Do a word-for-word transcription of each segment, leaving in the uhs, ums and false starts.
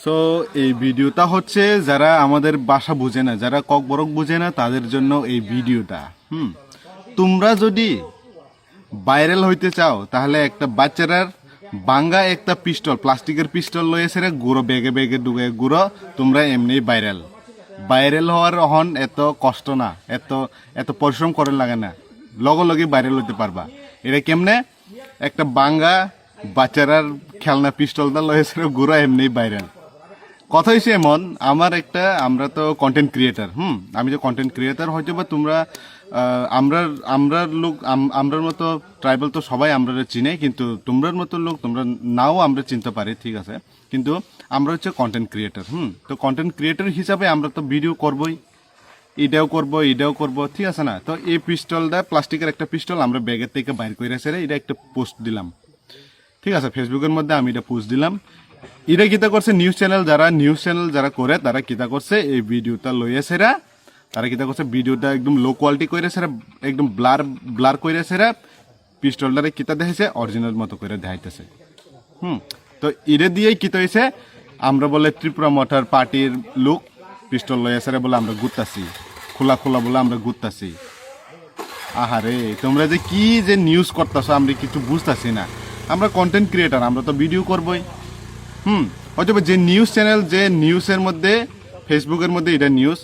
তো এই ভিডিওটা হচ্ছে যারা আমাদের ভাষা বুঝে না, যারা ককবরক বুঝে না, তাদের জন্য এই ভিডিওটা। হুম, তোমরা যদি ভাইরাল হইতে চাও, তাহলে একটা বাচ্চারার ভাঙ্গা একটা পিস্তল, প্লাস্টিকের পিস্তল লয়ে সেরে ঘুরো, ব্যাগে ব্যাগে ঢুকে ঘুরো, তোমরা এমনি ভাইরাল। ভাইরাল হওয়ার অহন এত কষ্ট না, এত, এত পরিশ্রম করা লাগে না, লগে লগে ভাইরাল হইতে পারবা। এটা কেমনে? একটা ভাঙ্গা বাচ্চারার খেলনা পিস্তলটা লয়ে সেরে ঘুরো, এমনি ভাইরাল। কথা হইছে এমন, আমার একটা, আমরা তো কন্টেন্ট ক্রিয়েটার, হুম, আমি যে কন্টেন্ট ক্রিয়েটার, হয়তো বা তোমরা, আহ, আমরার, আমরার লোক, আম-, আমরার মতো ট্রাইবাল তো সবাই আমরা চিনে, কিন্তু তোমরার মতো লোক, তোমরা নাও আমরা চিনতে পারি, ঠিক আছে, কিন্তু আমরা হচ্ছে কন্টেন্ট ক্রিয়েটার। হুম, তো কন্টেন্ট ক্রিয়েটার হিসাবে আমরা তো ভিডিও করবোই, এটাও করবো, এটাও করবো, ঠিক আছে না? তো এই পিস্তলটা, প্লাস্টিকের একটা পিস্তল আমরা ব্যাগের থেকে বাইর করে সেরে এটা একটা পোস্ট দিলাম, ঠিক আছে, ফেসবুকের মধ্যে আমি এটা পোস্ট দিলাম। এটা কিতা করছে, নিউজ চ্যানেল যারা, নিউজ চ্যানেল যারা করে, তারা কিতা করছে, এই ভিডিওটা লইয়া সেরা, তারা কিতা করছে, ভিডিওটা একদম লো কোয়ালিটি করে সেরা, একদম ব্লার, ব্লার করে সেরা, পিস্তলটারে কিতা দেখাইছে, অরিজিনাল মতো করে দেখাইতেছে। হুম, তো এটা দিয়েই কিতা হয়েছে, আমরা বলে ত্রিপুরা মথার পার্টির লোক পিস্তল লইয়া সেরা বলে আমরা ঘুরতাছি, খোলা খোলা বলে আমরা ঘুরতাছি। আহারে, তোমরা যে কি যে নিউজ করতাছো, আমরা কিছু বুঝতাছি না। আমরা কন্টেন্ট ক্রিয়েটার, আমরা তো ভিডিও করবোই। হুম, হয়তো বা যে নিউজ চ্যানেল, যে নিউজের মধ্যে, ফেসবুকের মধ্যে এটা নিউজ,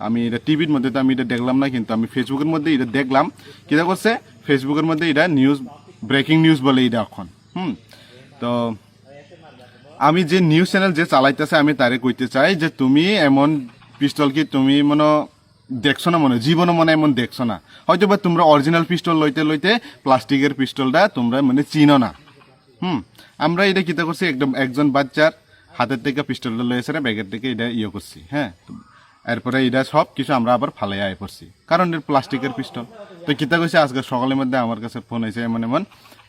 আমি এটা টিভির মধ্যে তো আমি এটা দেখলাম না, কিন্তু আমি ফেসবুকের মধ্যে এটা দেখলাম। কিতা করছে, ফেসবুকের মধ্যে এটা নিউজ, ব্রেকিং নিউজ বলে এটা এখন। হুম, তো আমি যে নিউজ চ্যানেল যে চালাইতেছে, আমি তারে কইতে চাই যে তুমি এমন পিস্তল কি তুমি মনে দেখছো না, মনে জীবনে মনে এমন দেখছো না। হয়তো বা তোমরা অরিজিনাল পিস্তল লইতে লইতে প্লাস্টিকের পিস্তলটা তোমরা মানে চিনো না। হুম, আমরা এটা কিতা করছি, একদম একজন বাচ্চার হাতের থেকে পিস্তলটা লয়ে সেটা ব্যাগের থেকে এটা ইয়ে করছি, হ্যাঁ। এরপরে এটা সব কিছু আমরা আবার ফালাই আয় করছি, কারণ এটা প্লাস্টিকের পিস্তল। তো কিতা কইছে, আজকে সকালের মধ্যে আমার কাছে ফোন হয়েছে, এমন এমন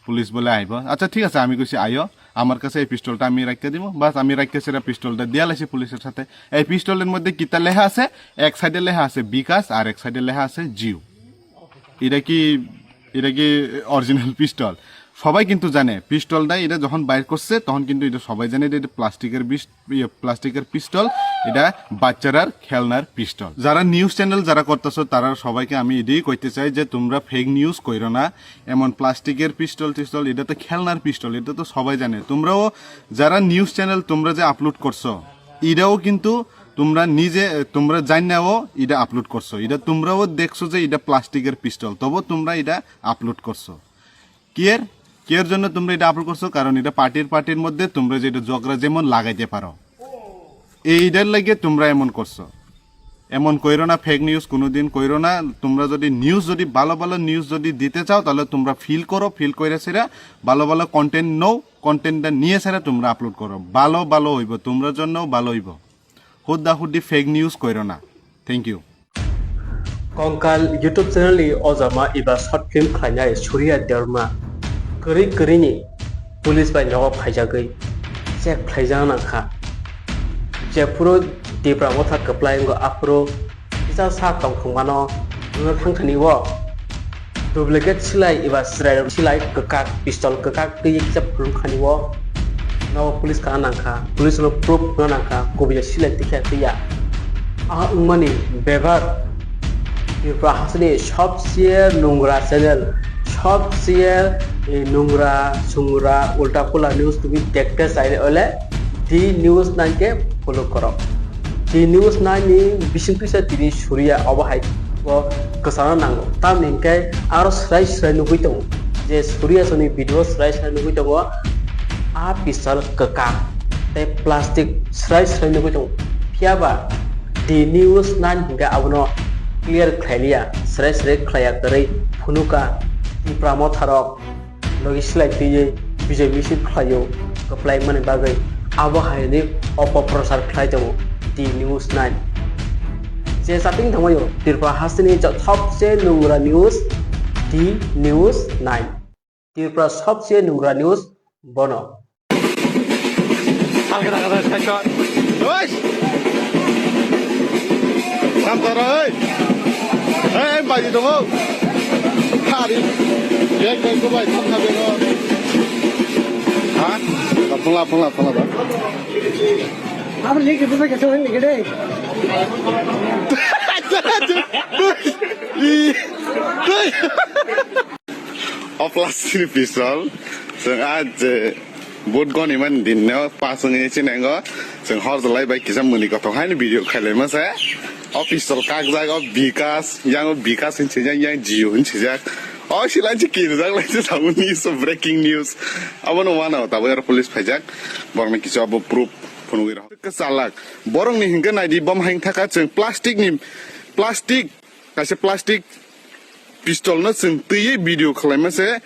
পুলিশ বলে আইব। আচ্ছা, ঠিক আছে, আমি কইছি আইও, আমার কাছে এই পিস্তলটা আমি রাখিয়ে দিব। বাস, আমি রাখিয়ে সেটা পিস্তলটা দিয়া লাইছি পুলিশের সাথে। এই পিস্তলের মধ্যে কিতা লেখা আছে? এক সাইডে লেখা আছে বিকাশ, আর এক সাইডে লেখা আছে জিও। এটা কি, এটা কি অরিজিনাল পিস্তল? সবাই কিন্তু জানে পিস্তলটা, এটা যখন বাইর করছে তখন কিন্তু এটা সবাই জানে এটা, এটা প্লাস্টিকের বিষ, ইয়ে, প্লাস্টিকের পিস্তল। এটা বাচ্চারার খেলনার পিস্তল। যারা নিউজ চ্যানেল যারা করতেছো, তারা সবাইকে আমি এটাই কইতে চাই যে তোমরা ফেক নিউজ কইরো না। এমন প্লাস্টিকের পিস্তল টিস্তল, এটা তো খেলনার পিস্তল, এটা তো সবাই জানে। তোমরাও যারা নিউজ চ্যানেল তোমরা যে আপলোড করছো, এটাও কিন্তু তোমরা নিজে, তোমরা জানাও এটা আপলোড করছো, এটা তোমরাও দেখছো যে এটা প্লাস্টিকের পিস্তল, তবু তোমরা এটা আপলোড করছো। কিয়ের, কিয়ের জন্য তোমরা এটা আপলোড করছো? কারণ এটা পার্টির, পার্টির মধ্যে তোমরা যেটা ঝগড়া যেমন লাগাইতে পারো, এইটার লাগে তোমরা এমন করছো। এমন কইরো না, ফেক নিউজ কোনোদিন কইরো না। তোমরা যদি নিউজ, যদি ভালো ভালো নিউজ যদি দিতে চাও, তাহলে তোমরা ফিল করো, ফিল করে সেরা ভালো ভালো কন্টেন্ট নাও, কন্টেন্টটা নিয়ে সেরা তোমরা আপলোড করো, ভালো ভালো হইব, তোমরা জন্য ভালো হইব। হুদ্দা হুদ্দি ফেক নিউজ কইরো না। Thank you. Kongkal YouTube channel ni ojama iba short film khlainai Surya Debbarma kwrwi kwrwi ni police bai nogo phaijagwi check khlaijak nangkha. Jephuru Tipra motha kwplai wngo aphuru kisa sak tongthokmano wngna thangkhani o duplicate silai eba chwrai silai kwkak, pistol kwkak twi kisa phulumkhani o nogo police kana nangkha, police no proof wngna nangkha kubui silai tikha twiya. Ah wngmani bebak Tripura hasteni sobse nungra channel, sobse nungra sungra ulta pula news tumi dekte chaile ole di news nine ke follow koro. Di news nine ni bising twisa tini Surya obo hai o kwchangno nango. Tamni hwnkhe aro swrai swrai nugwi tongo je Surya soni video swrai swrai nugwi tongo. A pistol kwkak tei plastic swrai swrai nugwi tongo. Phiyaba di news nine hwnkhe abono clear khlailiya, swrai swrai khlaiya kwrwi phunuka Tipra motharok logi slai twiwi bijai misil khlaio kwplai mani bagwi abo haini opoprochar khlai tongo di news nine. Je chatting thangmaio Tripura hasteni ja-, sobse nungra news di news nine. Tripura sobse nungra news bono. Salke taka jai saitor. Ois! Samtara oi! Ei, ei, baji tongo. Hari. Bek, bek, go bai, thokna bego. Ha? Phungla, phungla, phungla ba. Abo link rwbwsai kaisa hwn nigede. O plastic ni pistol, chwng a je vote goni mani din no pass wngwi sinengo, chwng hor jolai bai kisa muni kothok haino video khailai masa. O pistol kakjak, o Bikas, yang o Bikas hin sijak, yang Jio hin sijak. O silanchi kirjak lai se tabuk news, breaking news. Abono wano tabuk aro police phaijak, borokni kisa abo proof phunugwi rw. Kwchalak, borokni hinkhe naidi bom haing thaka chwng plastic ni, plastic, kaisa plastic pistol no chwng twiwi video khwlaima se,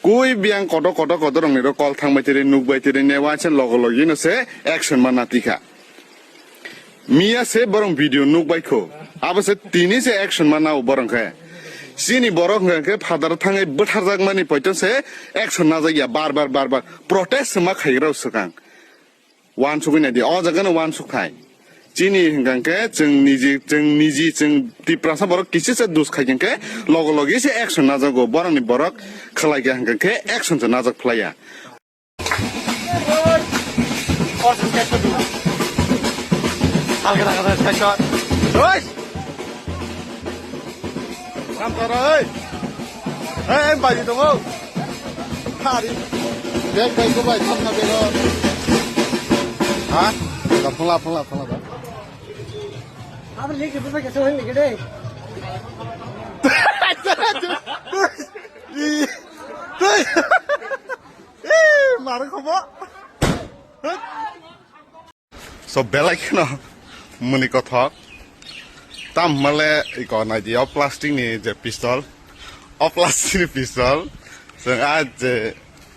kui biyang kotor kotor kotor rokni ro kol thangbai tiri nukbai tiri ne waise logo logi no se action ma natikha. Miya se borok video nukbai kho, abo se tini se action ma nao borok khe. Chini borok hwnkhe phadar thangwi bwtharjak mani poito se action najak ya, bar bar bar bar protest ma khaigrao swkang. Wansugwi naidi, o jaga no wansuk thai. Chini hwnkha khe chwng niji, chwng niji, chwng Tiprasa borok kisi se dus khai khe logo logi se action najago, borokni borok khwlai kha hwnkha khe action se najak phlaiya. Samtara, oi. Hei, hei, baji tongo. Hari. Bag bai ko bai, samna bag o. Ha? Da phangla, phangla, phangla da. Abo link rwbwsai kaisa hwn nigede. Ih, mar khobo. So, belai kheno muni kothok. Tam hwnmale iko naidi, o plastic ni je pistol, o plastic ni pistol. Chwng a je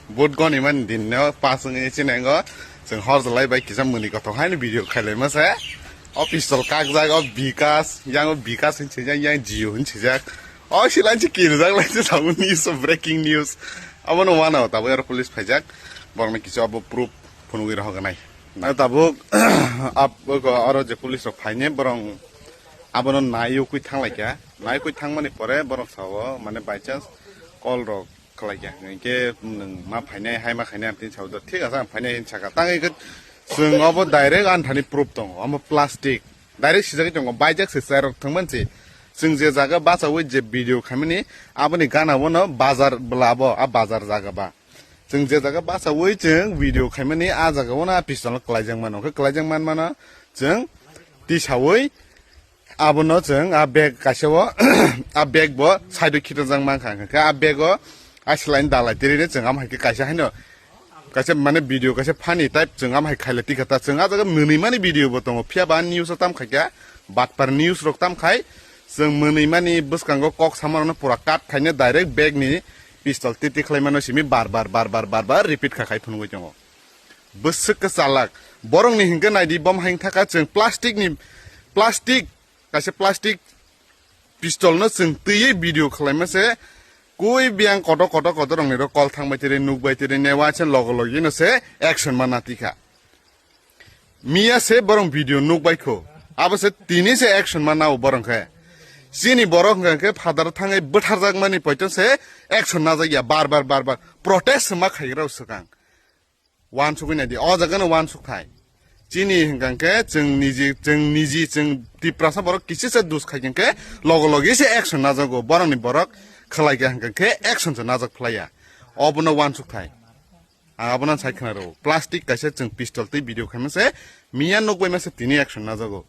vote goni mani din no pass wngwi sinengo. Chwng hor jolai bai kisa muni kothok haino video khailai masa. O pistol kakjak, o Bikas, yang o Bikas hin sijak, yang Jio hin sijak. O silanchi kirjak lai se tabuk news, breaking news. Abono wano tabuk aro police phaijak. Borokni kisa abo proof phunugwi rohornai. Na tabuk ab-, oko aro je police rok phaine borok abono naiwi thanglaikha. Naiwi thangmani pore borok sao mane by chance call rok khlaikha. Hinkhe nwng ma phainai, hai ma khainai, ang tini sao thik asa ang phainai hin saka. Tangwi khe chwng obo direct ani thani proof tongo. Omo plastic. Direct sijagwi tongo. Baijak se chair rok thwngmani se. Chwng je jaga bachawi je video khaimani, aboni gana bono bazar bwla abo, a bazar jaga ba. Chwng je jaga bachawi chwng video khaimani, a jaga o no a pistol no kwlaijak mano. Khe kwlaijak man mano chwng tisawi abono chwng a bag kaisa o, a bag bo side o khitorjak mankha. Hwnkhe a bag o a swlaini dalai tiri chwng amo hai khe kaisa haino kaisa mane video kaisa funny type chwng amo hai khailai tikha ta. Chwng a jaga mwnwi mani video bo tongo, phiya ba news o tam khaikha, batpar news rok tam khai. Chwng mwnwi mani bwskango kok sama rokno pura cut khaina direct bag ni pistol titi khlai mano simi bar bar bar bar bar bar repeat kha khai phunugwi tongo. Bwswk kwchalak. Borokni hinkhe naidi, bom haing thaka chwng plastic ni, plastic, kaisa plastic pistol no chwng twiwi video khlaima se, kui biyang kotor kotor kotor rokni ro kol thangbai tiri nukbai tiri ne waise logo logi no se action ma natikha. Miya se borok video nukbai kho, abo se tini se action ma nao borok khe. Chini borok hwnkha khe phadar thangwi bwtharjak mani poito se action najak ya, bar bar bar bar protest ma khaigrao swkang. Wansugwi naidi, o jaga no wansuk thai. Chini hwnkha khe chwng niji, chwng niji, chwng Tiprasa borok kisi se dus khai khe logo logi se action najago, borokni borok khwlai kha hwnkha khe action se najak phlaiya. Obono wansuk thai. Ang abono sai khna rw. Plastic kaisa chwng pistol tei video khaima se miya nukbai ma se tini action najago.